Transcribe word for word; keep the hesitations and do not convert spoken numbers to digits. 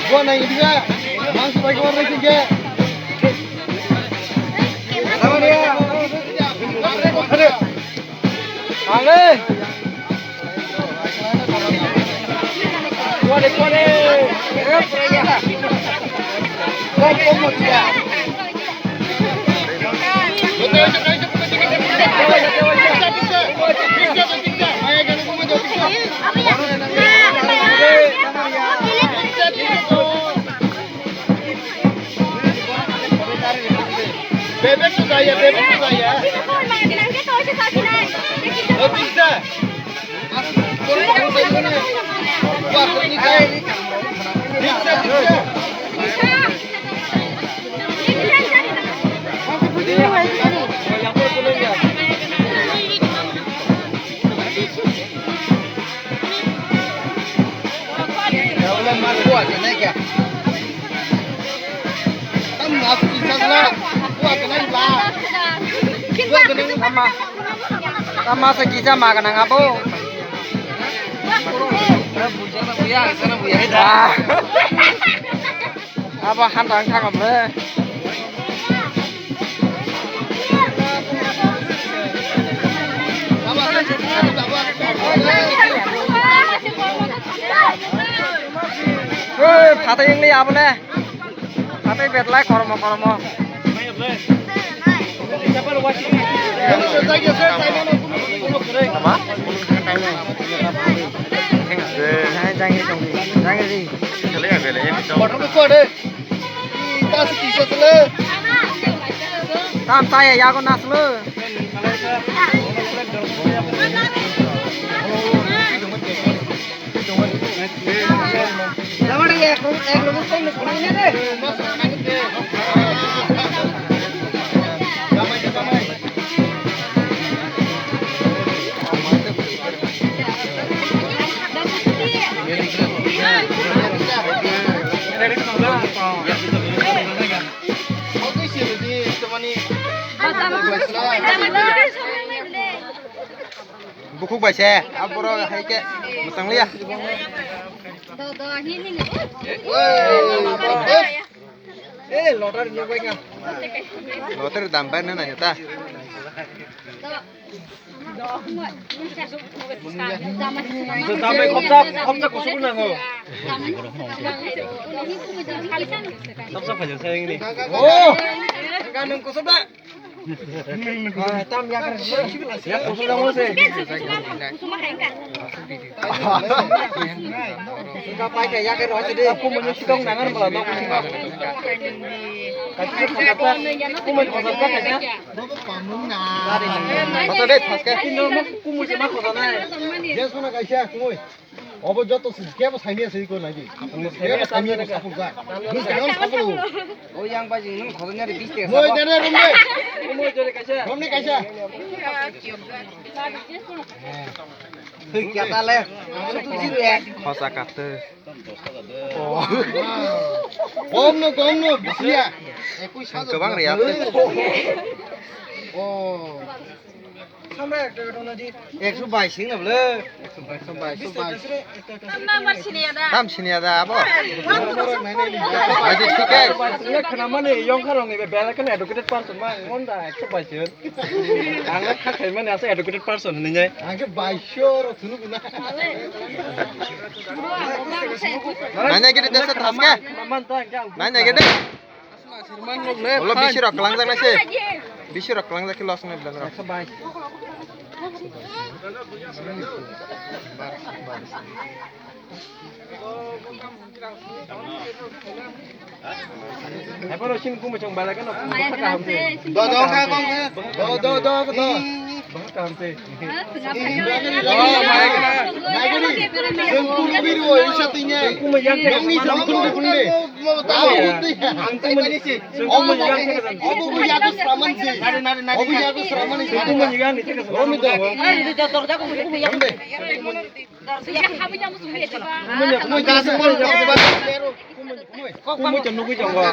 Gua nang idiga, bang sebagai orang tiga. Apa dia? Angin. Kuat deh, kuat deh. Kuat, kuat, kuat. Bebek tu gaya, bebek tu gaya. Oh, bisa. Tama, tama sa kisa makanang abo. Ah. Abo han rang thang bre. Oi, phatai wngli abo le. Hatai betlai kormo kormo. Hai, jangri tongdi, jangri. Tam taya yago naslo. Bukhuk bai se, aborok hai khe mwchang liya. Eh, lottery ni bai kha. Lottery dam bai na na ta. Dam bai khopsa, khopsa kusuk nango. Khopsa phajak sa ini. Oh, ganung kusuk da. Obo joto se kebo saimya se ko nai di. Kebo saimya ko sapul ka. Nung kaion sapul. O yang ba jing nung khosoknya di bis te. Moi dene rum de. Moi jore kaisa. Rum de kaisa. Hei kya ta le. Khosa kapte. Kom no, kom no, bisiya. Kwbang re yapte. Oh. Ekso bais hing na bole. Ekso bais, ekso bais. Tam siniya da abo. Aji thik hai. Khna mani yong kharong ni bela khe educated person ma ngon da ekso bais. Ang kha khai mani asa educated person ni nai. Ang khe bais ro thunu guna. Nanya gede desa thaske. Nanya gede. Ulo bisi rok kwlangjak nai se. Bisi rok kwlangjak khe loss nai bwla rok. Hai, bono sini bumui chwng balai kheno, bwkha kaham se. Do, do, do, do, do. Bwkha kaham se. Naigari, naigari. Chwng kubui rw, isa twi ne. Chwng kubui yang khe. Nokni jang khun khun de. Ang twi mani se. Chwng kubui yang khe. Obo bu yago sraman se. Obo yago sraman se. Chwng kubui yang ni khe. Omi do. Dorja ko kubui yang de. Dorja ko kubui yang de. Kubui chwng nugui tongo.